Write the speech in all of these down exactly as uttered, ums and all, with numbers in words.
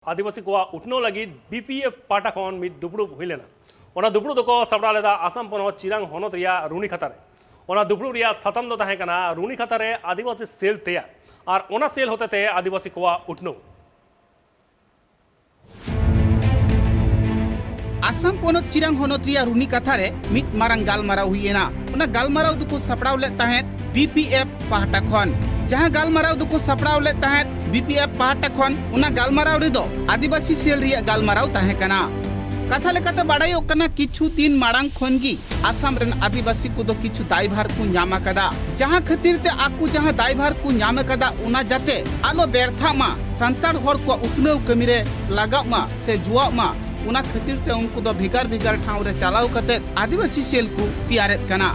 ᱟᱹᱫᱤᱵᱟᱹᱥᱤ ᱠᱚᱣᱟᱜ ᱩᱛᱱᱟᱹᱣ ᱞᱟᱹᱜᱤᱫ ᱵᱤ ᱯᱤ ᱮᱯᱷ ᱯᱟᱦᱴᱟ ᱠᱷᱚᱱ ᱢᱤᱫ ᱫᱩᱯᱲᱩᱵ ᱦᱩᱭ ᱞᱮᱱᱟ᱾ ᱚᱱᱟ ᱫᱩᱯᱲᱩᱵ ᱫᱚᱠᱚ ᱥᱟᱯᱲᱟᱣ ᱞᱮᱫᱟ ᱟᱥᱟᱢ ᱯᱚᱱᱚᱛ ᱪᱤᱨᱟᱝ ᱦᱚᱱᱚᱛ ᱨᱮᱭᱟᱜ ᱨᱩᱱᱤᱠᱷᱟᱛᱟ ᱨᱮ᱾ ᱚᱱᱟ ᱫᱩᱯᱲᱩᱵ ᱨᱮᱭᱟᱜ ᱥᱟᱛᱟᱢ ᱫᱚ ᱛᱟᱦᱮᱸ ᱠᱟᱱᱟ ᱨᱩᱱᱤᱠᱷᱟᱛᱟ ᱨᱮ ᱟᱹᱫᱤᱵᱟᱹᱥᱤ ᱥᱮᱞ ᱛᱮᱭᱟᱨ ᱟᱨ ᱚᱱᱟ ᱥᱮᱞ ᱦᱚᱛᱮᱛᱮ ᱟᱹᱫᱤᱵᱟᱹᱥᱤ ᱠᱚᱣᱟᱜ ᱩᱛᱱᱟᱹᱣ᱾ ᱟᱥᱟᱢ ᱯᱚᱱᱚᱛ ᱪᱤᱨᱟᱝ ᱦᱚᱱᱚᱛ ᱨᱮᱭᱟᱜ ᱨᱩᱱᱤᱠᱷᱟᱛᱟ ᱨᱮ ᱢᱤᱫ ᱢᱟᱨᱟᱝ ᱜᱟᱞᱢᱟᱨᱟᱣ ᱦᱩᱭ ᱮᱱᱟ᱾ ᱚᱱᱟ ᱜᱟᱞᱢᱟᱨᱟᱣ ᱫᱚᱠᱚ ᱥᱟᱯᱲᱟᱣ ᱞᱮᱫ ᱛᱟᱦᱮᱸᱫ ᱵᱤ ᱯᱤ ᱮᱯᱷ ᱯᱟᱦᱴᱟ ᱠᱷᱚᱱ᱾ ᱡᱟᱦᱟᱸ ᱜᱟᱞᱢᱟᱨᱟᱣ ᱫᱚᱠᱚ ᱥᱟᱯᱲᱟᱣ ᱞᱮᱫ ᱛᱟᱦᱮᱸᱫ ᱵᱤ ᱯᱤ ᱮᱯᱷ ᱯᱟᱦᱴᱟ ᱠᱷᱚᱱ, ᱚᱱᱟ ᱜᱟᱞᱢᱟᱨᱟᱣ ᱨᱮᱫᱚ ᱟᱹᱫᱤᱵᱟᱹᱥᱤ ᱥᱮᱞ ᱨᱮᱭᱟᱜ ᱜᱟᱞᱢᱟᱨᱟᱣ ᱛᱟᱦᱮᱸ ᱠᱟᱱᱟ᱾ ᱠᱟᱛᱷᱟ ᱞᱮᱠᱟᱛᱮ ᱵᱟᱰᱟᱭᱚᱜ ᱠᱟᱱᱟ, ᱠᱤᱪᱷᱩ ᱫᱤᱱ ᱢᱟᱲᱟᱝ ᱠᱷᱚᱱ ᱜᱮ ᱟᱥᱟᱢ ᱨᱮᱱ ᱟᱹᱫᱤᱵᱟᱹᱥᱤ ᱠᱚᱫᱚ ᱠᱤᱪᱷᱩ ᱫᱟᱭᱵᱷᱟᱨ ᱠᱚ ᱧᱟᱢ ᱟᱠᱟᱫᱟ, ᱡᱟᱦᱟᱸ ᱠᱷᱟᱹᱛᱤᱨ ᱛᱮ ᱟᱠᱚ ᱡᱟᱦᱟᱸ ᱫᱟᱭᱵᱷᱟᱨ ᱠᱚ ᱧᱟᱢ ᱟᱠᱟᱫᱟ, ᱚᱱᱟ ᱡᱟᱛᱮ ᱟᱞᱚ ᱵᱮᱨᱛᱷᱟᱜ ᱢᱟ, ᱥᱟᱱᱛᱟᱲ ᱦᱚᱲ ᱠᱚᱣᱟᱜ ᱩᱛᱱᱟᱹᱣ ᱠᱟᱹᱢᱤ ᱨᱮ ᱞᱟᱜᱟᱜ ᱢᱟ ᱥᱮ ᱡᱩᱣᱟᱜ ᱢᱟ, ᱚᱱᱟ ᱠᱷᱟᱹᱛᱤᱨ ᱛᱮ ᱩᱱᱠᱩ ᱫᱚ ᱵᱷᱮᱜᱟᱨ ᱵᱷᱮᱜᱟᱨ ᱴᱷᱟᱶ ᱨᱮ ᱪᱟᱞᱟᱣ ᱠᱟᱛᱮ ᱟᱹᱫᱤᱵᱟᱹᱥᱤ ᱥᱮᱞ ᱠᱚ ᱛᱮᱭᱟᱨᱮᱫ ᱠᱟᱱᱟ᱾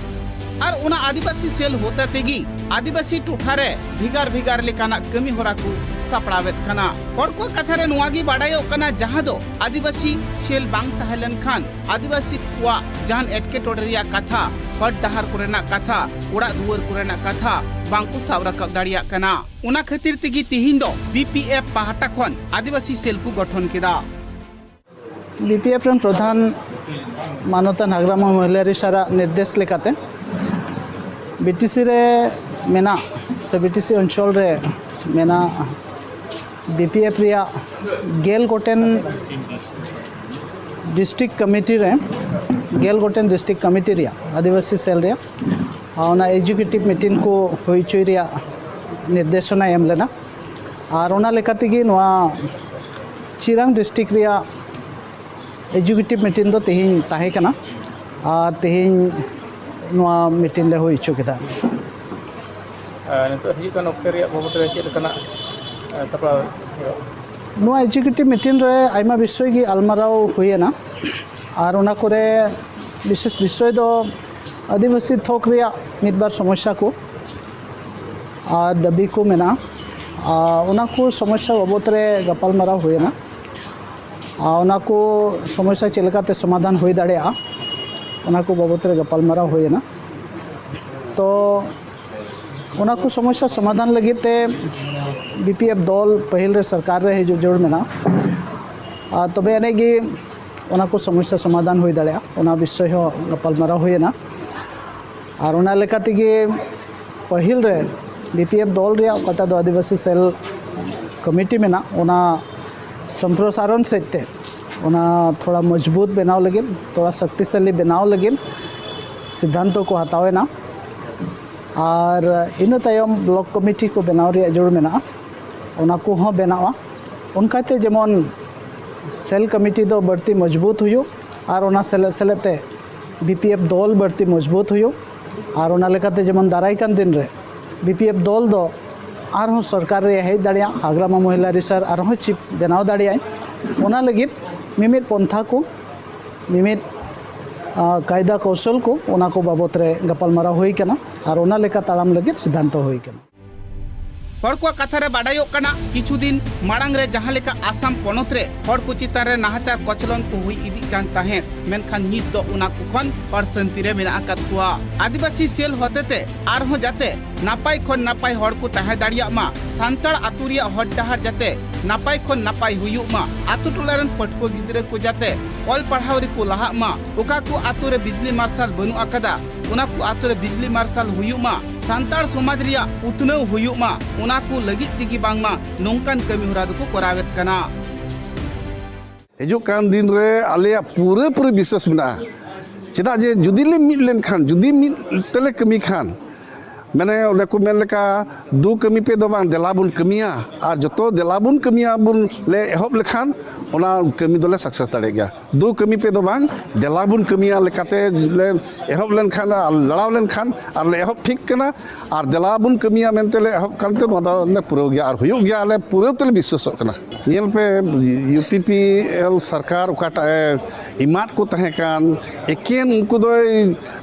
ᱟᱨ ᱚᱱᱟ ᱟᱹᱫᱤᱵᱟᱹᱥᱤ ᱥᱮᱞ ᱦᱚᱛᱮ ᱛᱮᱜᱮ ᱟᱹᱫᱤᱵᱟᱹᱥᱤ ᱴᱚᱴᱷᱟ ᱨᱮ ᱵᱷᱮᱜᱟᱨ ᱵᱷᱮᱜᱟᱨ ᱞᱮᱠᱟᱱᱟᱜ ᱠᱟᱹᱢᱤ ᱦᱚᱨᱟ ᱠᱚ ᱥᱟᱯᱲᱟᱣᱮᱫ ᱠᱟᱱᱟ᱾ ᱦᱚᱲ ᱠᱚᱣᱟᱜ ᱠᱟᱛᱷᱟ ᱨᱮ ᱱᱚᱣᱟ ᱜᱮ ᱵᱟᱰᱟᱭᱚᱜ ᱠᱟᱱᱟ, ᱡᱟᱦᱟᱸ ᱫᱚ ᱟᱹᱫᱤᱵᱟᱹᱥᱤ ᱥᱮᱞ ᱵᱟᱝ ᱛᱟᱦᱮᱸ ᱞᱮᱱᱠᱷᱟᱱ ᱟᱹᱫᱤᱵᱟᱹᱥᱤ ᱠᱚᱣᱟᱜ ᱡᱟᱦᱟᱱ ᱮᱴᱠᱮᱴᱚᱬᱮ ᱨᱮᱭᱟᱜ ᱠᱟᱛᱷᱟ, ᱦᱚᱨ ᱰᱟᱦᱟᱨ ᱠᱚᱨᱮᱱᱟᱜ ᱠᱟᱛᱷᱟ, ᱚᱲᱟᱜ ᱫᱩᱣᱟᱹᱨ ᱠᱚᱨᱮᱱᱟᱜ ᱠᱟᱛᱷᱟ ᱵᱟᱝ ᱠᱚ ᱥᱟᱵ ᱨᱟᱠᱟᱵ ᱫᱟᱲᱮᱭᱟᱜ ᱠᱟᱱᱟ᱾ ᱚᱱᱟ ᱠᱷᱟᱹᱛᱤᱨ ᱛᱮᱜᱮ ᱛᱤᱦᱤᱧ ᱫᱚ ᱵᱤ ᱯᱤ ᱮᱯᱷ ᱯᱟᱦᱴᱟ ᱠᱷᱚᱱ ᱟᱹᱫᱤᱵᱟᱹᱥᱤ ᱥᱮᱞ ᱠᱚ ᱜᱚᱴᱷᱚᱱ ᱠᱮᱫᱟ᱾ ᱵᱤ ᱯᱤ ᱮᱯᱷ ᱨᱮᱱ ᱯᱨᱚᱫᱷᱟᱱ ᱢᱟᱱᱚᱛᱟᱱ ᱦᱟᱜᱽᱨᱟᱢ ᱢᱚᱦᱤᱞᱟᱨᱤ ᱥᱟᱨᱟᱜ ᱱᱤᱨᱫᱮᱥ ᱞᱮᱠᱟᱛᱮ ᱵᱤ ᱴᱤ ᱥᱤ ᱨᱮ ᱢᱮᱱᱟᱜ ᱥᱮ ᱵᱤ ᱴᱤ ᱥᱤ ᱚᱧᱪᱚᱞ ᱨᱮ ᱢᱮᱱᱟᱜ ᱵᱤ ᱯᱤ ᱮᱯᱷ ᱨᱮᱭᱟᱜ ᱜᱮᱞ ᱜᱚᱴᱮᱱ ᱰᱤᱥᱴᱨᱤᱠᱴ ᱠᱚᱢᱤᱴᱤ ᱨᱮ, ᱜᱮᱞ ᱜᱚᱴᱮᱱ ᱰᱤᱥᱴᱨᱤᱠᱴ ᱠᱚᱢᱤᱴᱤ ᱨᱮᱭᱟᱜ ᱟᱹᱫᱤᱵᱟᱹᱥᱤ ᱥᱮᱞ ᱨᱮᱭᱟᱜ ᱟᱨ ᱚᱱᱟ ᱮᱠᱡᱤᱠᱤᱭᱩᱴᱤᱵᱷ ᱢᱤᱴᱤᱝ ᱠᱚ ᱦᱩᱭ ᱦᱚᱪᱚᱭ ᱨᱮᱭᱟᱜ ᱱᱤᱨᱫᱮᱥᱚᱱᱟ ᱮᱢ ᱞᱮᱱᱟ᱾ ᱟᱨ ᱚᱱᱟ ᱞᱮᱠᱟ ᱛᱮᱜᱮ ᱱᱚᱣᱟ ᱪᱤᱨᱟᱝ ᱰᱤᱥᱴᱨᱤᱠᱴ ᱨᱮᱭᱟᱜ ᱮᱠᱡᱤᱠᱤᱭᱩᱴᱤᱵᱷ ᱢᱤᱴᱤᱝ ᱫᱚ ᱛᱮᱦᱮᱧ ᱛᱟᱦᱮᱸ ᱠᱟᱱᱟ᱾ ᱟᱨ ᱛᱮᱦᱮᱧ ᱱᱚᱣᱟ ᱢᱤᱴᱤᱝ ᱞᱮ ᱦᱩᱭ ᱦᱚᱪᱚ ᱠᱮᱫᱟ᱾ ᱟᱨ ᱱᱤᱛᱚᱜ ᱦᱤᱡᱩᱜ ᱠᱟᱱ ᱚᱠᱛᱮ ᱨᱮᱭᱟᱜ ᱵᱟᱵᱚᱫ ᱨᱮ ᱪᱮᱫ ᱞᱮᱠᱟᱱᱟᱜ ᱮ, ᱥᱟᱯᱲᱟᱣ ᱦᱩᱭᱩᱜᱼᱟ? ᱱᱚᱣᱟ ᱮᱠᱡᱤᱠᱤᱭᱩᱴᱤᱵᱷ ᱢᱤᱴᱤᱝ ᱨᱮ ᱟᱭᱢᱟ ᱵᱤᱥᱚᱭ ᱜᱮ ᱟᱞᱢᱟᱨᱟᱣ ᱦᱩᱭᱮᱱᱟ᱾ ᱟᱨ ᱚᱱᱟ ᱠᱚᱨᱮ ᱵᱤᱥᱮᱥ ᱵᱤᱥᱚᱭ ᱫᱚ ᱟᱹᱫᱤᱵᱟᱹᱥᱤ ᱛᱷᱚᱠ ᱨᱮᱭᱟᱜ ᱢᱤᱫ ᱵᱟᱨ ᱥᱚᱢᱚᱥᱥᱟ ᱠᱚ ᱟᱨ ᱫᱟᱹᱵᱤ ᱠᱚ ᱢᱮᱱᱟᱜᱼᱟ᱾ ᱟᱨ ᱚᱱᱟ ᱠᱚ ᱥᱚᱢᱚᱥᱥᱟ ᱵᱟᱵᱚᱫ ᱨᱮ ᱜᱟᱯᱟᱞᱢᱟᱨᱟᱣ ᱦᱩᱭᱮᱱᱟ᱾ ᱟᱨ ᱚᱱᱟ ᱠᱚ ᱥᱚᱢᱚᱥᱥᱟ ᱪᱮᱫ ᱞᱮᱠᱟᱛᱮ ᱥᱚᱢᱟᱫᱷᱟᱱ ᱦᱩᱭ ᱫᱟᱲᱮᱭᱟᱜᱼᱟ, ᱚᱱᱟ ᱠᱚ ᱵᱟᱵᱚᱫ ᱨᱮ ᱜᱟᱯᱟᱞᱢᱟᱨᱟᱣ ᱦᱩᱭᱮᱱᱟ᱾ ᱛᱚ ᱚᱱᱟ ᱠᱚ ᱥᱚᱢᱚᱥᱥᱟ ᱥᱚᱢᱟᱫᱷᱟᱱ ᱞᱟᱹᱜᱤᱫ ᱛᱮ ᱵᱤ ᱯᱤ ᱮᱯᱷ ᱫᱚᱞ ᱯᱟᱹᱦᱤᱞ ᱨᱮ ᱥᱚᱨᱠᱟᱨ ᱨᱮ ᱦᱤᱡᱩᱜ ᱡᱟᱹᱨᱩᱲ ᱢᱮᱱᱟᱜᱼᱟ᱾ ᱟᱨ ᱛᱚᱵᱮ ᱟᱹᱱᱤᱡ ᱜᱮ ᱚᱱᱟ ᱠᱚ ᱥᱚᱢᱚᱥᱥᱟ ᱥᱚᱢᱟᱫᱷᱟᱱ ᱦᱩᱭ ᱫᱟᱲᱮᱭᱟᱜᱼᱟ, ᱚᱱᱟ ᱵᱤᱥᱚᱭ ᱦᱚᱸ ᱜᱟᱯᱟᱞᱢᱟᱨᱟᱣ ᱦᱩᱭᱮᱱᱟ᱾ ᱟᱨ ᱚᱱᱟ ᱞᱮᱠᱟ ᱛᱮᱜᱮ ᱯᱟᱹᱦᱤᱞ ᱨᱮ ᱵᱤ ᱯᱤ ᱮᱯᱷ ᱫᱚᱞ ᱨᱮᱭᱟᱜ ᱚᱠᱟᱴᱟᱜ ᱫᱚ ᱟᱹᱫᱤᱵᱟᱹᱥᱤ ᱥᱮᱞ ᱠᱚᱢᱤᱴᱤ ᱢᱮᱱᱟᱜ, ᱚᱱᱟ ᱥᱚᱢᱯᱨᱚᱥᱟᱨᱚᱱ ᱥᱮᱫ ᱛᱮ, ᱚᱱᱟ ᱛᱷᱚᱲᱟ ᱢᱚᱡᱽᱵᱩᱛ ᱵᱮᱱᱟᱣ ᱞᱟᱹᱜᱤᱫ, ᱛᱷᱚᱲᱟ ᱥᱚᱠᱛᱤᱥᱟᱞᱤ ᱵᱮᱱᱟᱣ ᱞᱟᱹᱜᱤᱫ ᱥᱤᱫᱽᱫᱷᱟᱱᱛᱚ ᱠᱚ ᱦᱟᱛᱟᱣ ᱮᱱᱟ᱾ ᱟᱨ ᱤᱱᱟᱹ ᱛᱟᱭᱚᱢ ᱵᱞᱚᱠ ᱠᱚᱢᱤᱴᱤ ᱠᱚ ᱵᱮᱱᱟᱣ ᱨᱮᱭᱟᱜ ᱡᱟᱹᱨᱩᱲ ᱢᱮᱱᱟᱜᱼᱟ, ᱚᱱᱟ ᱠᱚᱦᱚᱸ ᱵᱮᱱᱟᱣᱟ᱾ ᱚᱱᱠᱟᱛᱮ ᱡᱮᱢᱚᱱ ᱥᱮᱞ ᱠᱚᱢᱤᱴᱤ ᱫᱚ ᱵᱟᱹᱲᱛᱤ ᱢᱚᱡᱽᱵᱩᱛ ᱦᱩᱭᱩᱜ ᱟᱨ ᱚᱱᱟ ᱥᱮᱞᱮᱫ ᱥᱮᱞᱮᱫ ᱛᱮ ᱵᱤ ᱯᱤ ᱮᱯᱷ ᱫᱚᱞ ᱵᱟᱹᱲᱛᱤ ᱢᱚᱡᱽᱵᱩᱛ ᱦᱩᱭᱩᱜ᱾ ᱟᱨ ᱚᱱᱟ ᱞᱮᱠᱟᱛᱮ ᱡᱮᱢᱚᱱ ᱫᱟᱨᱟᱭ ᱠᱟᱱ ᱫᱤᱱ ᱨᱮ ᱵᱤ ᱯᱤ ᱮᱯᱷ ᱫᱚᱞ ᱫᱚ ᱟᱨᱦᱚᱸ ᱥᱚᱨᱠᱟᱨ ᱨᱮ ᱦᱮᱡ ᱫᱟᱲᱮᱭᱟᱜ, ᱦᱟᱜᱽᱨᱟᱢᱟ ᱢᱚᱦᱤᱞᱟ ᱨᱤᱥᱟᱨ ᱟᱨᱦᱚᱸ ᱪᱤᱯ ᱵᱮᱱᱟᱣ ᱫᱟᱲᱮᱭᱟᱜᱼᱟᱭ᱾ ᱚᱱᱟ ᱞᱟᱹᱜᱤᱫ ᱢᱤᱢᱤᱫ ᱯᱚᱱᱛᱷᱟ ᱠᱚ, ᱢᱤᱢᱤᱫ, ᱟ, ᱠᱟᱭᱫᱟ ᱠᱚᱣᱥᱚᱞ ᱠᱚ, ᱚᱱᱟ ᱠᱚ ᱵᱟᱵᱚᱛ ᱨᱮ ᱜᱟᱯᱟᱞᱢᱟᱨᱟᱣ ᱦᱩᱭ ᱠᱟᱱᱟ ᱟᱨ ᱚᱱᱟ ᱞᱮᱠᱟ ᱛᱟᱲᱟᱢ ᱞᱟᱹᱜᱤᱫ ᱥᱤᱫᱽᱫᱷᱟᱱᱛᱚ ᱦᱩᱭ ᱠᱟᱱᱟ᱾ ᱦᱚᱲ ᱠᱚᱣᱟᱜ ᱠᱟᱛᱷᱟ ᱨᱮ ᱵᱟᱰᱟᱭᱚᱜ ᱠᱟᱱᱟ, ᱠᱤᱪᱷᱩ ᱫᱤᱱ ᱢᱟᱲᱟᱝ ᱨᱮ ᱡᱟᱦᱟᱸ ᱞᱮᱠᱟ ᱟᱥᱟᱢ ᱯᱚᱱᱚᱛ ᱨᱮ ᱦᱚᱲ ᱠᱚ ᱪᱮᱛᱟᱱ ᱨᱮ ᱱᱟᱦᱟᱪᱟᱨ ᱠᱚᱪᱞᱚᱱ ᱠᱚ ᱦᱩᱭ ᱤᱫᱤᱜ ᱠᱟᱱ ᱛᱟᱦᱮᱸᱫ, ᱢᱮᱱᱠᱷᱟᱱ ᱱᱤᱛ ᱫᱚ ᱚᱱᱟ ᱠᱚ ᱠᱷᱚᱱ ᱦᱚᱲ ᱥᱟᱹᱱᱛᱤ ᱨᱮ ᱢᱮᱱᱟᱜ ᱟᱠᱟᱫ ᱠᱚᱣᱟ᱾ ᱟᱹᱫᱤᱵᱟᱹᱥᱤ ᱥᱮᱞ ᱦᱚᱛᱮᱛᱮ ᱟᱨᱦᱚᱸ ᱡᱟᱛᱮ ᱱᱟᱯᱟᱭ ᱠᱷᱚᱱ ᱱᱟᱯᱟᱭ ᱦᱚᱲ ᱠᱚ ᱛᱟᱦᱮᱸ ᱫᱟᱲᱮᱭᱟᱜ ᱢᱟ, ᱥᱟᱱᱛᱟᱲ ᱟᱹᱛᱩ ᱨᱮᱭᱟᱜ ᱦᱚᱨ ᱰᱟᱦᱟᱨ ᱡᱟᱛᱮ ᱱᱟᱯᱟᱭ ᱠᱷᱚᱱ ᱱᱟᱯᱟᱭ ᱦᱩᱭᱩᱜ ᱢᱟ, ᱟᱹᱛᱩ ᱴᱚᱞᱟ ᱨᱮᱱ ᱯᱟᱹᱴᱷᱩᱣᱟᱹ ᱜᱤᱫᱽᱨᱟᱹ ᱠᱚ ᱡᱟᱛᱮ ᱚᱞ ᱯᱟᱲᱦᱟᱣ ᱨᱮᱠᱚ ᱞᱟᱦᱟᱜ ᱢᱟ, ᱚᱠᱟ ᱠᱚ ᱟᱹᱛᱩ ᱨᱮ ᱵᱤᱡᱽᱞᱤ ᱢᱟᱨᱥᱟᱞ ᱵᱟᱹᱱᱩᱜ ᱟᱠᱟᱫᱟ, ᱚᱱᱟ ᱠᱚ ᱟᱹᱛᱩ ᱨᱮ ᱵᱤᱡᱽᱞᱤ ᱢᱟᱨᱥᱟᱞ ᱦᱩᱭᱩᱜ ᱢᱟ, ᱥᱟᱱᱛᱟᱲ ᱥᱚᱢᱟᱡᱽ ᱨᱮᱭᱟᱜ ᱩᱛᱱᱟᱹᱣ ᱦᱩᱭᱩᱜ ᱢᱟ, ᱚᱱᱟ ᱠᱚ ᱞᱟᱹᱜᱤᱫ ᱛᱮᱜᱮ ᱵᱟᱝᱢᱟ ᱱᱚᱝᱠᱟᱱ ᱠᱟᱹᱢᱤ ᱦᱚᱨᱟ ᱫᱚᱠᱚ ᱠᱚᱨᱟᱣᱮᱫ ᱠᱟᱱᱟ᱾ ᱦᱤᱡᱩᱜ ᱠᱟᱱ ᱫᱤᱱ ᱨᱮ ᱟᱞᱮᱭᱟᱜ ᱯᱩᱨᱟᱹ ᱯᱩᱨᱤ ᱵᱤᱥᱣᱟᱥ ᱢᱮᱱᱟᱜᱼᱟ᱾ ᱪᱮᱫᱟᱜ ᱡᱮ ᱡᱩᱫᱤ ᱞᱮ ᱢᱤᱫ ᱞᱮᱱᱠᱷᱟᱱ, ᱡᱩᱫᱤ ᱢᱤᱫ ᱛᱮᱞᱮ ᱠᱟᱹᱢᱤ ᱠᱷᱟᱱ, ᱢᱟᱱᱮ ᱚᱱᱮ ᱠᱚ ᱢᱮᱱ ᱞᱮᱠᱟ, "ᱫᱩ ᱠᱟᱹᱢᱤ ᱯᱮ ᱫᱚ ᱵᱟᱝ, ᱫᱮᱞᱟ ᱵᱚᱱ ᱠᱟᱹᱢᱤᱭᱟ", ᱟᱨ ᱡᱚᱛᱚ "ᱫᱮᱞᱟ ᱵᱚᱱ ᱠᱟᱹᱢᱤᱭᱟ" ᱵᱚᱱ ᱞᱮ ᱮᱦᱚᱵ ᱞᱮᱠᱷᱟᱱ, ᱚᱱᱟ ᱠᱟᱹᱢᱤ ᱫᱚᱞᱮ ᱥᱟᱠᱥᱮᱥ ᱫᱟᱲᱮᱭᱟᱜ ᱜᱮᱭᱟ᱾ "ᱫᱩ ᱠᱟᱹᱢᱤ ᱯᱮ ᱫᱚ ᱵᱟᱝ, ᱫᱮᱞᱟ ᱵᱚᱱ ᱠᱟᱹᱢᱤᱭᱟ" ᱞᱮᱠᱟᱛᱮ ᱞᱮ ᱮᱦᱚᱵ ᱞᱮᱱᱠᱷᱟᱱ ᱟᱨ ᱞᱟᱲᱟᱣ ᱞᱮᱱᱠᱷᱟᱱ ᱟᱨ ᱞᱮ ᱮᱦᱚᱵ ᱴᱷᱤᱠ ᱠᱟᱱᱟ, ᱟᱨ "ᱫᱮᱞᱟ ᱵᱚᱱ ᱠᱟᱹᱢᱤᱭᱟ" ᱢᱮᱱᱛᱮ ᱞᱮ ᱮᱦᱚᱵ ᱠᱟᱱᱛᱮ ᱱᱚᱣᱟ ᱫᱚᱞᱮ ᱯᱩᱨᱟᱹᱣ ᱜᱮᱭᱟ ᱟᱨ ᱦᱩᱭᱩᱜ ᱜᱮᱭᱟ, ᱟᱞᱮ ᱯᱩᱨᱟᱹᱣ ᱛᱮᱞᱮ ᱵᱤᱥᱣᱟᱥᱚᱜ ᱠᱟᱱᱟ᱾ ᱧᱮᱞ ᱯᱮ, ᱤᱭᱩ ᱯᱤ ᱯᱤ ᱮᱞ ᱥᱚᱨᱠᱟᱨ ᱚᱠᱟᱴᱟᱜ ᱮ ᱮᱢᱟᱫ ᱠᱚ ᱛᱟᱦᱮᱸ ᱠᱟᱱ, ᱮᱠᱮᱱ ᱩᱱᱠᱩ ᱫᱚᱭ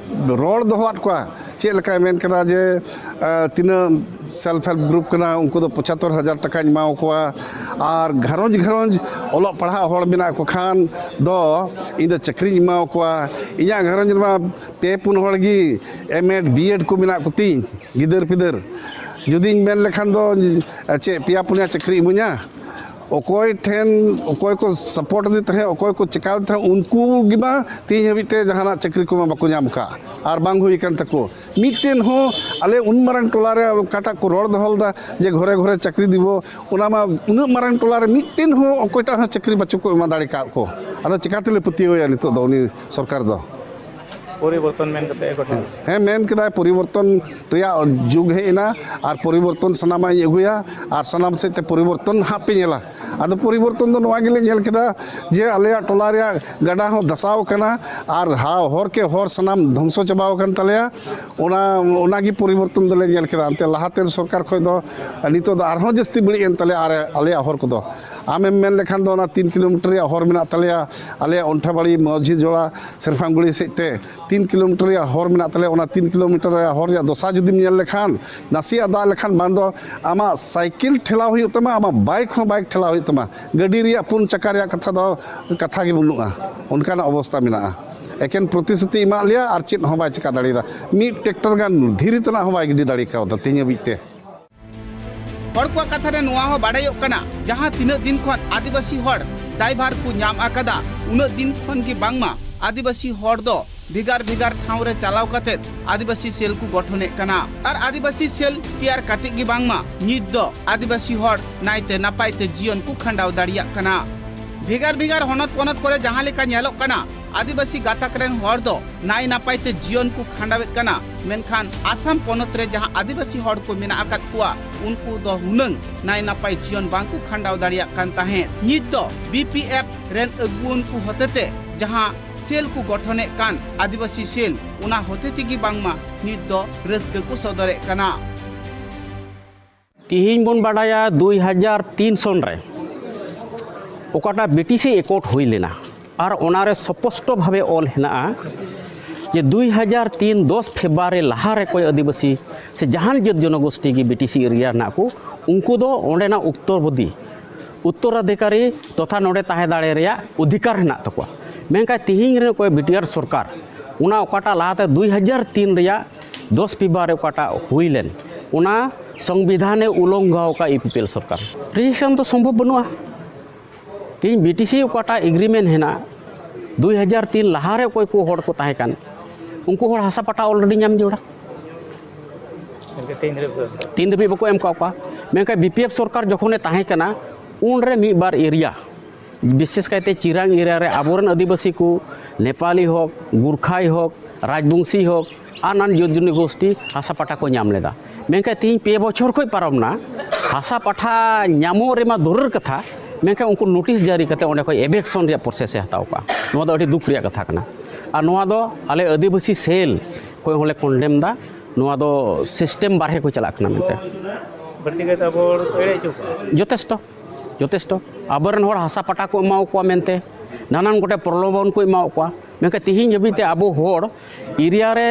ᱨᱚᱲ ᱫᱚᱦᱚᱣᱟᱫ ᱠᱚᱣᱟ᱾ ᱪᱮᱫ ᱞᱮᱠᱟᱭ ᱢᱮᱱ ᱠᱮᱫᱟ ᱡᱮ, ᱟᱸ, ᱛᱤᱱᱟᱹᱜ ᱥᱮᱞᱯ ᱦᱮᱞᱯ ᱜᱨᱩᱯ ᱠᱟᱱᱟ, ᱩᱱᱠᱩ ᱫᱚ ᱯᱚᱸᱪᱟᱛᱛᱳᱨ ᱦᱟᱡᱟᱨ ᱴᱟᱠᱟᱧ ᱮᱢᱟ ᱠᱚᱣᱟ, ᱟᱨ ᱜᱷᱟᱨᱚᱸᱡᱽ ᱜᱷᱟᱨᱚᱸᱡᱽ ᱚᱞᱚᱜ ᱯᱟᱲᱦᱟᱜ ᱦᱚᱲ ᱢᱮᱱᱟᱜ ᱠᱚ ᱠᱷᱟᱱ ᱫᱚ ᱤᱧ ᱫᱚ ᱪᱟᱹᱠᱨᱤᱧ ᱮᱢᱟ ᱠᱚᱣᱟ᱾ ᱤᱧᱟᱹᱜ ᱜᱷᱟᱨᱚᱸᱡᱽ ᱨᱮᱢᱟ ᱯᱮ ᱯᱩᱱ ᱦᱚᱲ ᱜᱮ ᱮᱢ ᱮᱰ, ᱵᱤ ᱮᱰ ᱠᱚ ᱢᱮᱱᱟᱜ ᱠᱚᱛᱤᱧ ᱜᱤᱫᱟᱹᱨ ᱯᱤᱫᱟᱹᱨ᱾ ᱡᱩᱫᱤᱧ ᱢᱮᱱ ᱞᱮᱠᱷᱟᱱ ᱫᱚ, ᱪᱮᱫ ᱯᱮᱭᱟ ᱯᱩᱱᱭᱟ ᱪᱟᱹᱠᱨᱤ ᱤᱢᱟᱹᱧᱟ? ᱚᱠᱚᱭ ᱴᱷᱮᱱ, ᱚᱠᱚᱭ ᱠᱚ ᱥᱟᱯᱳᱨᱴ ᱮᱫᱮ ᱛᱟᱦᱮᱸᱫ, ᱚᱠᱚᱭ ᱠᱚ ᱪᱮᱠᱟᱣ ᱛᱟᱦᱮᱸᱫ, ᱩᱱᱠᱩ ᱜᱮ ᱢᱟ ᱛᱮᱦᱮᱧ ᱦᱟᱹᱵᱤᱡ ᱛᱮ ᱡᱟᱦᱟᱱᱟᱜ ᱪᱟᱹᱠᱨᱤ ᱠᱚᱢᱟ ᱵᱟᱠᱚ ᱧᱟᱢ ᱟᱠᱟᱫ ᱟᱨ ᱵᱟᱝ ᱦᱩᱭ ᱟᱠᱟᱱ ᱛᱟᱠᱚ᱾ ᱢᱤᱫᱴᱮᱱ ᱦᱚᱸ ᱟᱞᱮ ᱩᱱ ᱢᱟᱨᱟᱝ ᱴᱚᱞᱟ ᱨᱮ ᱚᱠᱟᱴᱟᱜ ᱠᱚ ᱨᱚᱲ ᱫᱚᱦᱚ ᱞᱮᱫᱟ ᱡᱮ ᱜᱷᱚᱨᱮ ᱜᱷᱚᱨᱮ ᱪᱟᱹᱠᱨᱤ ᱫᱤᱵᱚ, ᱚᱱᱟ ᱢᱟ ᱩᱱᱟᱹᱜ ᱢᱟᱨᱟᱝ ᱴᱚᱞᱟ ᱨᱮ ᱢᱤᱫᱴᱮᱱ ᱦᱚᱸ ᱚᱠᱚᱭᱴᱟᱜ ᱦᱚᱸ ᱪᱟᱹᱠᱨᱤ ᱵᱟᱪᱚ ᱠᱚ ᱮᱢᱟ ᱫᱟᱲᱮ ᱠᱟᱜ ᱠᱚ᱾ ᱟᱫᱚ ᱪᱮᱠᱟ ᱛᱮᱞᱮ ᱯᱟᱹᱛᱭᱟᱹᱣ ᱟᱭᱟ ᱱᱤᱛᱚᱜ ᱫᱚ ᱩᱱᱤ ᱥᱚᱨᱠᱟᱨ ᱫᱚ? ᱯᱚᱨᱤᱵᱚᱨᱛᱚᱱ ᱢᱮᱱ ᱠᱟᱛᱮ ᱮ ᱜᱚᱴᱷᱚᱱ᱾ ᱦᱮᱸ, ᱢᱮᱱ ᱠᱮᱫᱟᱭ ᱯᱚᱨᱤᱵᱚᱨᱛᱚᱱ ᱨᱮᱭᱟᱜ ᱡᱩᱜᱽ ᱦᱮᱡ ᱮᱱᱟ ᱟᱨ ᱯᱚᱨᱤᱵᱚᱨᱛᱚᱱ ᱥᱟᱱᱟᱢᱟᱜ ᱤᱧ ᱟᱹᱜᱩᱭᱟ ᱟᱨ ᱥᱟᱱᱟᱢ ᱥᱮᱫ ᱛᱮ ᱯᱚᱨᱤᱵᱚᱨᱛᱚᱱ ᱦᱟᱸᱜ ᱯᱮ ᱧᱮᱞᱟ᱾ ᱟᱫᱚ ᱯᱚᱨᱤᱵᱚᱨᱛᱚᱱ ᱫᱚ ᱱᱚᱣᱟ ᱜᱮᱞᱮ ᱧᱮᱞ ᱠᱮᱫᱟ ᱡᱮ ᱟᱞᱮᱭᱟᱜ ᱴᱚᱞᱟ ᱨᱮᱭᱟᱜ ᱜᱟᱰᱟ ᱦᱚᱸ ᱫᱟᱥᱟᱣ ᱟᱠᱟᱱᱟ ᱟᱨ ᱦᱟ-, ᱦᱚᱨ ᱠᱮ ᱦᱚᱨ ᱥᱟᱱᱟᱢ ᱫᱷᱚᱝᱥᱚ ᱪᱟᱵᱟᱣ ᱟᱠᱟᱱ ᱛᱟᱞᱮᱭᱟ᱾ ᱚᱱᱟ, ᱚᱱᱟᱜᱮ ᱯᱚᱨᱤᱵᱚᱨᱛᱚᱱ ᱫᱚᱞᱮ ᱧᱮᱞ ᱠᱮᱫᱟ᱾ ᱮᱱᱛᱮ ᱞᱟᱦᱟᱛᱮᱱ ᱥᱚᱨᱠᱟᱨ ᱠᱷᱚᱱ ᱫᱚ ᱱᱤᱛᱚᱜ ᱫᱚ ᱟᱨᱦᱚᱸ ᱡᱟᱹᱥᱛᱤ ᱵᱟᱹᱲᱤᱡ ᱮᱱ ᱛᱟᱞᱮᱭᱟ ᱟᱨ ᱟᱞᱮᱭᱟᱜ ᱦᱚᱨ ᱠᱚᱫᱚ᱾ ᱟᱢᱮᱢ ᱢᱮᱱ ᱞᱮᱠᱷᱟᱱ ᱫᱚ ᱚᱱᱟ ᱛᱤᱱ ᱠᱤᱞᱳᱢᱤᱴᱟᱨ ᱨᱮᱭᱟᱜ ᱦᱚᱨ ᱢᱮᱱᱟᱜ ᱛᱟᱞᱮᱭᱟ, ᱟᱞᱮᱭᱟᱜ ᱚᱱᱴᱷᱟᱵᱟᱲᱤ ᱢᱟᱹᱡᱷᱤ ᱡᱚᱲᱟ ᱥᱮᱨᱯᱷᱟᱝᱜᱩᱲᱤ ᱥᱮᱫ ᱛᱮ ᱛᱤᱱ ᱠᱤᱞᱳᱢᱤᱴᱟᱨ ᱨᱮᱭᱟᱜ ᱦᱚᱨ ᱢᱮᱱᱟᱜ ᱛᱟᱞᱮᱭᱟ᱾ ᱚᱱᱟ ᱛᱤᱱ ᱠᱤᱞᱳᱢᱤᱴᱟᱨ ᱨᱮᱭᱟᱜ ᱦᱚᱨ ᱨᱮᱭᱟᱜ ᱫᱚᱥᱟ ᱡᱩᱫᱤᱢ ᱧᱮᱞ ᱞᱮᱠᱷᱟᱱ, ᱱᱟᱥᱮᱭᱟᱜ ᱫᱟᱜ ᱞᱮᱠᱷᱟᱱ ᱵᱟᱝ ᱫᱚ ᱟᱢᱟᱜ ᱥᱟᱭᱠᱮᱞ ᱴᱷᱮᱞᱟᱣ ᱦᱩᱭᱩᱜ ᱛᱟᱢᱟ, ᱟᱢᱟᱜ ᱵᱟᱭᱤᱠ ᱦᱚᱸ ᱵᱟᱭᱤᱠ ᱴᱷᱮᱞᱟᱣ ᱦᱩᱭᱩᱜ ᱛᱟᱢᱟ᱾ ᱜᱟᱹᱰᱤ ᱨᱮᱭᱟᱜ ᱯᱩᱱ ᱪᱟᱠᱟ ᱨᱮᱭᱟᱜ ᱠᱟᱛᱷᱟ ᱫᱚ ᱠᱟᱛᱷᱟ ᱜᱮ ᱵᱟᱹᱱᱩᱜᱼᱟ, ᱚᱱᱠᱟᱱᱟᱜ ᱚᱵᱚᱥᱛᱟ ᱢᱮᱱᱟᱜᱼᱟ᱾ ᱮᱠᱮᱱ ᱯᱨᱚᱛᱤᱥᱨᱩᱛᱤ ᱮᱢᱟᱜ ᱞᱮᱭᱟ ᱟᱨ ᱪᱮᱫ ᱦᱚᱸ ᱵᱟᱭ ᱪᱮᱠᱟ ᱫᱟᱲᱮᱭᱟᱫᱟ᱾ ᱢᱤᱫ ᱴᱨᱟᱠᱴᱟᱨ ᱜᱟᱱ ᱫᱷᱤᱨᱤ ᱛᱮᱱᱟᱜ ᱦᱚᱸ ᱵᱟᱭ ᱜᱤᱰᱤ ᱫᱟᱲᱮ ᱠᱟᱣᱫᱟ ᱛᱮᱦᱮᱧ ᱦᱟᱹᱵᱤᱡ ᱛᱮ᱾ ᱦᱚᱲ ᱠᱚᱣᱟᱜ ᱠᱟᱛᱷᱟ ᱨᱮ ᱱᱚᱣᱟ ᱦᱚᱸ ᱵᱟᱰᱟᱭᱚᱜ ᱠᱟᱱᱟ, ᱡᱟᱦᱟᱸ ᱛᱤᱱᱟᱹᱜ ᱫᱤᱱ ᱠᱷᱚᱱ ᱟᱹᱫᱤᱵᱟᱹᱥᱤ ᱦᱚᱲ ᱫᱟᱭᱵᱷᱟᱨ ᱠᱚ ᱧᱟᱢ ᱟᱠᱟᱫᱟ, ᱩᱱᱟᱹᱜ ᱫᱤᱱ ᱠᱷᱚᱱ ᱜᱮ ᱵᱟᱝᱢᱟ ᱟᱹᱫᱤᱵᱟᱹᱥᱤ ᱦᱚᱲ ᱫᱚ ᱵᱷᱮᱜᱟᱨ ᱵᱷᱮᱜᱟᱨ ᱴᱷᱟᱶ ᱨᱮ ᱪᱟᱞᱟᱣ ᱠᱟᱛᱮ ᱟᱹᱫᱤᱵᱟᱹᱥᱤ ᱥᱮᱞ ᱠᱚ ᱜᱚᱴᱷᱚᱱᱮᱫ ᱠᱟᱱᱟ᱾ ᱟᱨ ᱟᱹᱫᱤᱵᱟᱹᱥᱤ ᱥᱮᱞ ᱛᱮᱭᱟᱨ ᱠᱟᱛᱮ ᱜᱮ ᱵᱟᱝᱢᱟ ᱱᱤᱛ ᱫᱚ ᱟᱹᱫᱤᱵᱟᱹᱥᱤ ᱦᱚᱲ ᱱᱟᱭᱛᱮ ᱱᱟᱯᱟᱭ ᱛᱮ ᱡᱤᱭᱚᱱ ᱠᱚ ᱠᱷᱟᱸᱰᱟᱣ ᱫᱟᱲᱮᱭᱟᱜ ᱠᱟᱱᱟ᱾ ᱵᱷᱮᱜᱟᱨ ᱵᱷᱮᱜᱟᱨ ᱦᱚᱱᱚᱛ ᱯᱚᱱᱚᱛ ᱠᱚᱨᱮ ᱡᱟᱦᱟᱸ ᱞᱮᱠᱟ ᱧᱮᱞᱚᱜ ᱠᱟᱱᱟ, ᱟᱹᱫᱤᱵᱟᱹᱥᱤ ᱜᱟᱛᱟᱠ ᱨᱮᱱ ᱦᱚᱲ ᱫᱚ ᱱᱟᱭ ᱱᱟᱯᱟᱭ ᱛᱮ ᱡᱤᱭᱚᱱ ᱠᱚ ᱠᱷᱟᱸᱰᱟᱣᱮᱫ ᱠᱟᱱᱟ, ᱢᱮᱱᱠᱷᱟᱱ ᱟᱥᱟᱢ ᱯᱚᱱᱚᱛ ᱨᱮ ᱡᱟᱦᱟᱸ ᱟᱹᱫᱤᱵᱟᱹᱥᱤ ᱦᱚᱲ ᱠᱚ ᱢᱮᱱᱟᱜ ᱟᱠᱟᱫ ᱠᱚᱣᱟ, ᱩᱱᱠᱩ ᱫᱚ ᱦᱩᱱᱟᱹᱝ ᱱᱟᱭ ᱱᱟᱯᱟᱭ ᱡᱤᱭᱚᱱ ᱵᱟᱝ ᱠᱚ ᱠᱷᱟᱸᱰᱟᱣ ᱫᱟᱲᱮᱭᱟᱜ ᱠᱟᱱ ᱛᱟᱦᱮᱸᱫ᱾ ᱱᱤᱛ ᱫᱚ ᱵᱤ ᱯᱤ ᱮᱯᱷ ᱨᱮᱱ ᱟᱹᱜᱩᱣᱟᱹᱱ ᱠᱚ ᱦᱚᱛᱮᱛᱮ ᱡᱟᱦᱟᱸ ᱥᱮᱞ ᱠᱚ ᱜᱚᱴᱷᱚᱱᱮᱫ ᱠᱟᱱ ᱟᱹᱫᱤᱵᱟᱹᱥᱤ ᱥᱮᱞ, ᱚᱱᱟ ᱦᱚᱛᱮ ᱛᱮᱜᱮ ᱵᱟᱝᱢᱟ ᱱᱤᱛ ᱫᱚ ᱨᱟᱹᱥᱠᱟᱹ ᱠᱚ ᱥᱚᱫᱚᱨᱮᱫ ᱠᱟᱱᱟ᱾ ᱛᱤᱦᱤᱧ ᱵᱚᱱ ᱵᱟᱰᱟᱭᱟ ᱫᱩᱭ ᱦᱟᱡᱟᱨ ᱛᱤᱱ ᱥᱚᱱ ᱨᱮ ᱚᱠᱟᱴᱟᱜ ᱵᱤ ᱴᱤ ᱥᱤ ᱮᱠᱚᱨᱰ ᱦᱩᱭ ᱞᱮᱱᱟ, ᱟᱨ ᱚᱱᱟᱨᱮ ᱥᱯᱚᱥᱴᱚ ᱵᱷᱟᱵᱮ ᱚᱞ ᱦᱮᱱᱟᱜᱼᱟ ᱡᱮ ᱫᱩᱭ ᱦᱟᱡᱟᱨ ᱛᱤᱱ ᱫᱚᱥ ᱯᱷᱮᱵᱽᱨᱩᱣᱟᱨᱤ ᱞᱟᱦᱟ ᱨᱮ ᱚᱠᱚᱭ ᱟᱹᱫᱤᱵᱟᱹᱥᱤ ᱥᱮ ᱡᱟᱦᱟᱱ ᱡᱟᱹᱛ ᱡᱚᱱᱚᱜᱳᱥᱴᱤ ᱜᱮ ᱵᱤ ᱴᱤ ᱥᱤ ᱮᱨᱤᱭᱟ ᱨᱮᱱᱟᱜ ᱠᱚ, ᱩᱱᱠᱩ ᱫᱚ ᱚᱸᱰᱮᱱᱟᱜ ᱩᱛᱛᱚᱨᱵᱚᱫᱤ ᱩᱛᱛᱚᱨᱟᱫᱷᱤᱠᱟᱨᱤ ᱛᱚᱛᱷᱟ ᱱᱚᱰᱮ ᱛᱟᱦᱮᱸ ᱫᱟᱲᱮ ᱨᱮᱭᱟᱜ ᱚᱫᱷᱤᱠᱟᱨ ᱦᱮᱱᱟᱜ ᱛᱟᱠᱚᱣᱟ᱾ ᱢᱮᱱᱠᱷᱟᱱ ᱛᱤᱦᱤᱧ ᱨᱮ ᱚᱠᱚᱭ ᱵᱤ ᱴᱤ ᱟᱨ ᱥᱚᱨᱠᱟᱨ, ᱚᱱᱟ ᱚᱠᱟᱴᱟᱜ ᱞᱟᱦᱟᱛᱮ ᱫᱩᱭ ᱦᱟᱡᱟᱨ ᱛᱤᱱ ᱨᱮᱭᱟᱜ ᱫᱚᱥ ᱯᱷᱮᱵᱽᱨᱩᱣᱟᱨᱤ ᱚᱠᱟᱴᱟᱜ ᱦᱩᱭ ᱞᱮᱱ, ᱚᱱᱟ ᱥᱚᱝᱵᱤᱫᱷᱟᱱᱮ ᱩᱞᱚᱝᱜᱷᱟ ᱟᱠᱟᱫ ᱤᱭᱩ ᱯᱤ ᱯᱤ ᱮᱞ ᱥᱚᱨᱠᱟᱨ᱾ ᱨᱮᱡᱤᱥᱴᱨᱮᱥᱚᱱ ᱫᱚ ᱥᱚᱢᱵᱷᱚᱵ ᱵᱟᱹᱱᱩᱜᱼᱟ᱾ ᱛᱮᱦᱮᱧ ᱵᱤ ᱴᱤ ᱥᱤ ᱚᱠᱟᱴᱟᱜ ᱮᱜᱽᱨᱤᱢᱮᱱᱴ ᱦᱮᱱᱟᱜ, ᱫᱩᱭ ᱦᱟᱡᱟᱨ ᱛᱤᱱ ᱞᱟᱦᱟᱨᱮ ᱚᱠᱚᱭ ᱠᱚ ᱦᱚᱲ ᱠᱚ ᱛᱟᱦᱮᱸ ᱠᱟᱱ, ᱩᱱᱠᱩ ᱦᱚᱲ ᱦᱟᱥᱟ ᱯᱟᱴᱟ already ᱧᱟᱢ ᱡᱟᱹᱨᱩᱲᱟ᱾ ᱛᱤᱱ ᱫᱷᱟᱹᱵᱤᱡ ᱵᱟᱠᱚ ᱮᱢ ᱠᱟᱜ ᱠᱚᱣᱟ᱾ ᱢᱮᱱᱠᱷᱟᱱ ᱵᱤ ᱯᱤ ᱮᱯᱷ ᱥᱚᱨᱠᱟᱨ ᱡᱚᱠᱷᱚᱱᱮ ᱛᱟᱦᱮᱸ ᱠᱟᱱᱟ, ᱩᱱᱨᱮ ᱢᱤᱫ ᱵᱟᱨ ᱮᱨᱤᱭᱟ, ᱵᱤᱥᱮᱥ ᱠᱟᱭᱛᱮ ᱪᱤᱨᱟᱝ ᱮᱨᱤᱭᱟ ᱨᱮ ᱟᱵᱚᱨᱮᱱ ᱟᱹᱫᱤᱵᱟᱹᱥᱤ ᱠᱚ, ᱱᱮᱯᱟᱞᱤ ᱦᱳᱠ, ᱜᱩᱨᱠᱷᱟᱭ ᱦᱳᱠ, ᱨᱟᱡᱽᱵᱚᱝᱥᱤ ᱦᱳᱠ, ᱟᱨ ᱱᱟᱱ ᱡᱟᱹᱛ ᱡᱚᱱᱚᱜᱳᱥᱴᱤ ᱦᱟᱥᱟ ᱯᱟᱴᱟ ᱠᱚ ᱧᱟᱢ ᱞᱮᱫᱟ᱾ ᱢᱮᱱᱠᱷᱟᱱ ᱛᱮᱦᱮᱧ ᱯᱮ ᱵᱚᱪᱷᱚᱨ ᱠᱷᱚᱱ ᱯᱟᱨᱚᱢ ᱱᱟ, ᱦᱟᱥᱟ ᱯᱟᱴᱷᱟ ᱧᱟᱢᱚᱜ ᱨᱮᱢᱟ ᱫᱩᱨᱮᱨ ᱠᱟᱛᱷᱟ, ᱢᱮᱱᱠᱷᱟᱱ ᱩᱱᱠᱩ ᱱᱳᱴᱤᱥ ᱡᱟᱹᱨᱤ ᱠᱟᱛᱮ ᱚᱸᱰᱮ ᱠᱷᱚᱱ ᱮᱵᱷᱮᱠᱥᱚᱱ ᱨᱮᱭᱟᱜ ᱯᱨᱚᱥᱮᱥ ᱮ ᱦᱟᱛᱟᱣ ᱠᱟᱜᱼᱟ᱾ ᱱᱚᱣᱟ ᱫᱚ ᱟᱹᱰᱤ ᱫᱩᱠ ᱨᱮᱭᱟᱜ ᱠᱟᱛᱷᱟ ᱠᱟᱱᱟ᱾ ᱟᱨ ᱱᱚᱣᱟ ᱫᱚ ᱟᱞᱮ ᱟᱹᱫᱤᱵᱟᱹᱥᱤ ᱥᱮᱞ ᱠᱷᱚᱱ ᱦᱚᱸᱞᱮ ᱠᱚᱱᱰᱮᱢ ᱫᱟ᱾ ᱱᱚᱣᱟ ᱫᱚ ᱥᱤᱥᱴᱮᱢ ᱵᱟᱨᱦᱮ ᱠᱚ ᱪᱟᱞᱟᱜ ᱠᱟᱱᱟ ᱢᱮᱱᱛᱮ᱾ ᱵᱟᱹᱲᱛᱤ ᱠᱟᱭᱛᱮ ᱟᱵᱚ ᱦᱚᱲ ᱠᱚ ᱮᱲᱮ ᱦᱚᱪᱚ ᱠᱚᱣᱟ᱾ ᱡᱚᱛᱷᱮᱥᱴᱚ, ᱡᱚᱛᱷᱮᱥᱴᱚ᱾ ᱟᱵᱚᱨᱮᱱ ᱦᱚᱲ ᱦᱟᱥᱟ ᱯᱟᱴᱟ ᱠᱚ ᱮᱢᱟᱣ ᱠᱚᱣᱟ ᱢᱮᱱᱛᱮ ᱱᱟᱱᱟᱱ ᱜᱚᱴᱮᱡ ᱯᱨᱚᱞᱳᱵᱷᱚᱱ ᱠᱚ ᱮᱢᱟᱣ ᱠᱚᱣᱟ᱾ ᱢᱮᱱᱠᱷᱟᱱ ᱛᱮᱦᱮᱧ ᱦᱟᱹᱵᱤᱡ ᱛᱮ ᱟᱵᱚ ᱦᱚᱲ ᱮᱨᱤᱭᱟ ᱨᱮ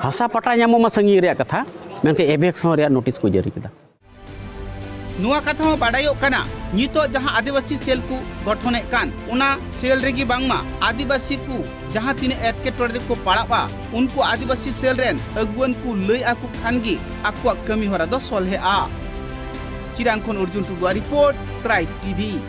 ᱦᱟᱥᱟ ᱯᱟᱴᱟ ᱧᱟᱢᱚᱜ ᱢᱟ ᱥᱟᱺᱜᱤᱧ ᱨᱮᱭᱟᱜ ᱠᱟᱛᱷᱟ, ᱢᱮᱱᱠᱷᱟᱱ ᱮᱵᱷᱮᱠᱥᱚᱱ ᱨᱮᱭᱟᱜ ᱱᱳᱴᱤᱥ ᱠᱚ ᱡᱟᱹᱨᱤ ᱠᱮᱫᱟ᱾ ᱱᱚᱣᱟ ᱠᱟᱛᱷᱟ ᱦᱚᱸ ᱵᱟᱰᱟᱭᱚᱜ ᱠᱟᱱᱟ, ᱱᱤᱛᱚᱜ ᱡᱟᱦᱟᱸ ᱟᱹᱫᱤᱵᱟᱹᱥᱤ ᱥᱮᱞ ᱠᱚ ᱜᱚᱴᱷᱚᱱᱮᱫ ᱠᱟᱱ, ᱚᱱᱟ ᱥᱮᱞ ᱨᱮᱜᱮ ᱵᱟᱝᱢᱟ ᱟᱹᱫᱤᱵᱟᱹᱥᱤ ᱠᱚ ᱡᱟᱦᱟᱸ ᱛᱤᱱᱟᱹᱜ ᱮᱴᱠᱮᱴᱚᱬᱮ ᱨᱮᱠᱚ ᱯᱟᱲᱟᱜᱼᱟ, ᱩᱱᱠᱩ ᱟᱹᱫᱤᱵᱟᱹᱥᱤ ᱥᱮᱞ ᱨᱮᱱ ᱟᱹᱜᱩᱣᱟᱹᱱ ᱠᱚ ᱞᱟᱹᱭ ᱟᱠᱚ ᱠᱷᱟᱱ ᱜᱮ ᱟᱠᱚᱣᱟᱜ ᱠᱟᱹᱢᱤ ᱦᱚᱨᱟ ᱫᱚ ᱥᱚᱞᱦᱮᱜᱼᱟ᱾ ᱪᱤᱨᱟᱝ ᱠᱷᱚᱱ ᱚᱨᱡᱩᱱ ᱴᱩᱰᱩᱣᱟᱜ ᱨᱤᱯᱳᱨᱴ, ᱠᱨᱟᱭᱤᱵ ᱴᱤᱵᱷᱤ᱾